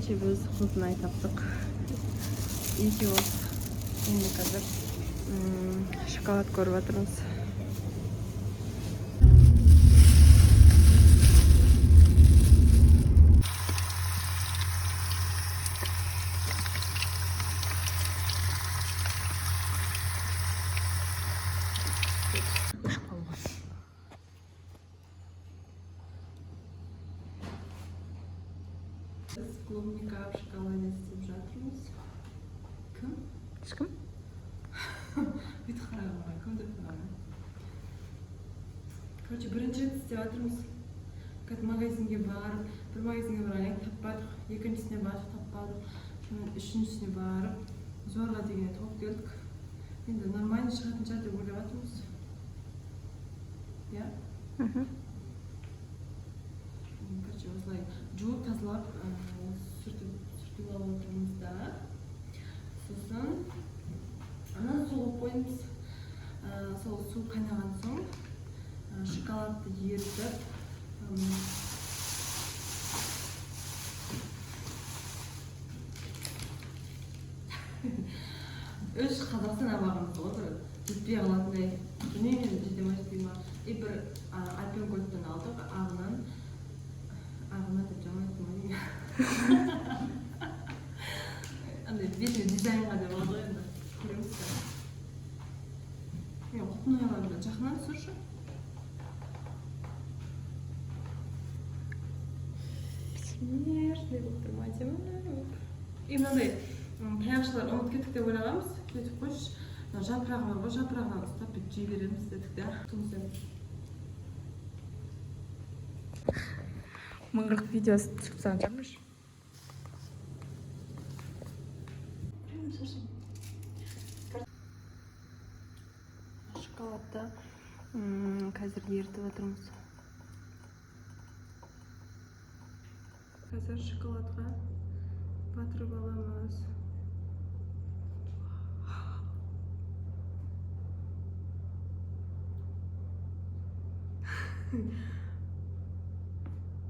Короче, біз құлпынай таптық. Екеу болдық. Енді қазір шоколад көріп жатырмыз. Біз клубника в шоколаде істеп жатырмыз. Кім? Ешкім. Бүйтіп қараған кім деп қараған. Короче, бірінші рет істеп жатырмыз. Қазір магазинге барып, бір магазинге барған едік, таппадық. Екіншісіне бардық, таппадық. Сонымен үшіншісіне барып, зорға дегенде тауып келдік. Енді нормально шығатын шығар деп ойлап жатырмыз. Иә? Мхм. Короче, осылай жуып, тазалап, сүртіп сүртіп алып отырмыз да, сосын ана су қойып қоямыз. Сол су қайнаған соң шоколадты ерітіп, үш Қазақстан абағымыз ғой, бір жетпей қалатындай, білмеймін енді, жете ма, жетпей ма. И бір Альпен Гольдтан алдық, ағынан, ағынан деп жаман айттым ғой деймін, андай бетіне дизайнға деп алды ғой. Енді көреміз қазір. Мен құлпынайларды жақыннан түсірші. Смешный болып тұр ма, әдемі болып. И мынандай таяқшалар ұмытып кеттік деп ойлағанбыз. Сөйтіп қойшы, мына жапырағы бар ғой, жапырағынан ұстап бүйтіп жей береміз дедік та. Тұмсың. 1040 видеосы түсіріп тастаған шығармыз. Шоколадты қазір ерітіп жатырмыз. Қазір шоколадқа батырып аламыз.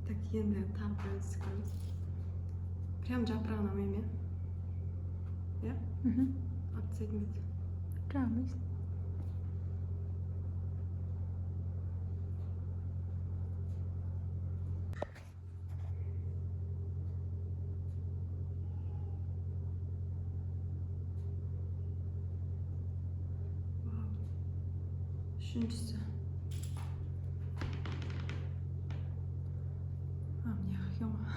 Так, енді тағы бір көреміз. Прям жапырағына ма, иә? Иә. Мхм. Алып тастайтын ба еді? Жағамайсың. Вау. Үшіншісі. А, міне екен ғой.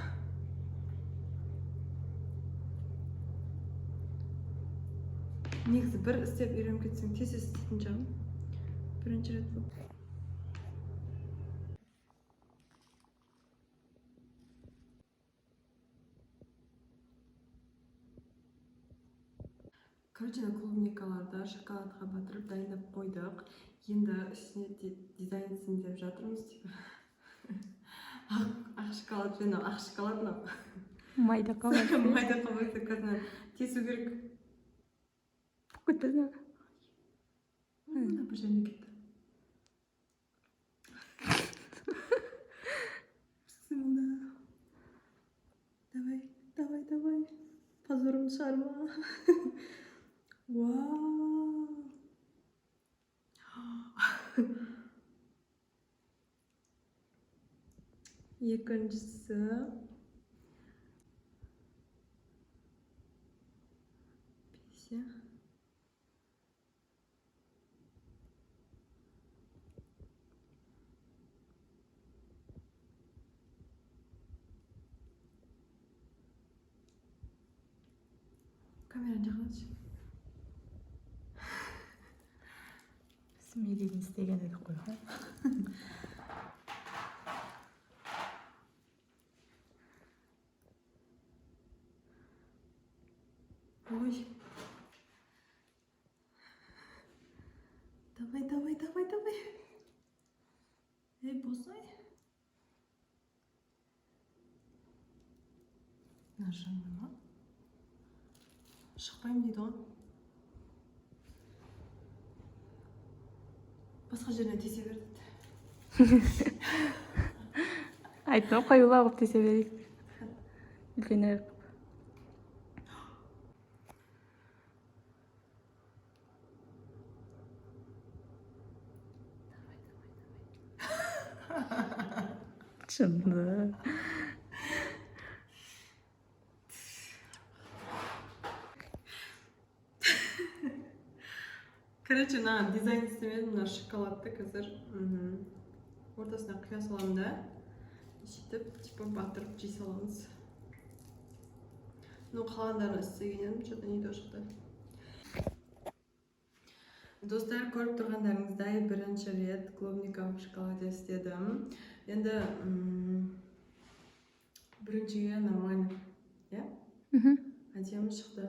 Негізі бір істеп үйреніп кетсең, тез тез істейтін шығармын. Бірінші рет болып. Короче, ана клубникаларды шоколадқа батырып дайындап қойдық. Енді үстіне дизайн істейін деп жатырмыз, типа ақ шоколадпен, мынау ақ шоколад мынау. Майда қалмайды. Майда қалмайды. Қазір тесу керек. Кетпесін. Мына бір жеріне кетті. Бісміллә. Давай, давай, давай, позорымды шығарма. Вау! Екіншісі. Бесі. Камераны жақындатшы. Смелидің істеген едік қой. Ой. Давай, давай, давай, давай. Ей, босай. Мына жынды ма? Шықпаймын дейді ғой. Басқа жеріне тисе бер дейді. Айттым ғой, қоюлау қылып тесе берейік. Үлкенірек қылып. Шынды. Короче, мына дизайн істемедім, мына шоколадты қазір ортасына құя саламын да, сөйтіп типа батырып жей саламыз. Ну, қалғандарын істеген едім, что-то не то шықты. Достар, көріп тұрғандарыңыздай, бірінші рет клубника в шоколаде істедім. Енді біріншіге нормально, иә? Мхм. Әдемі шықты.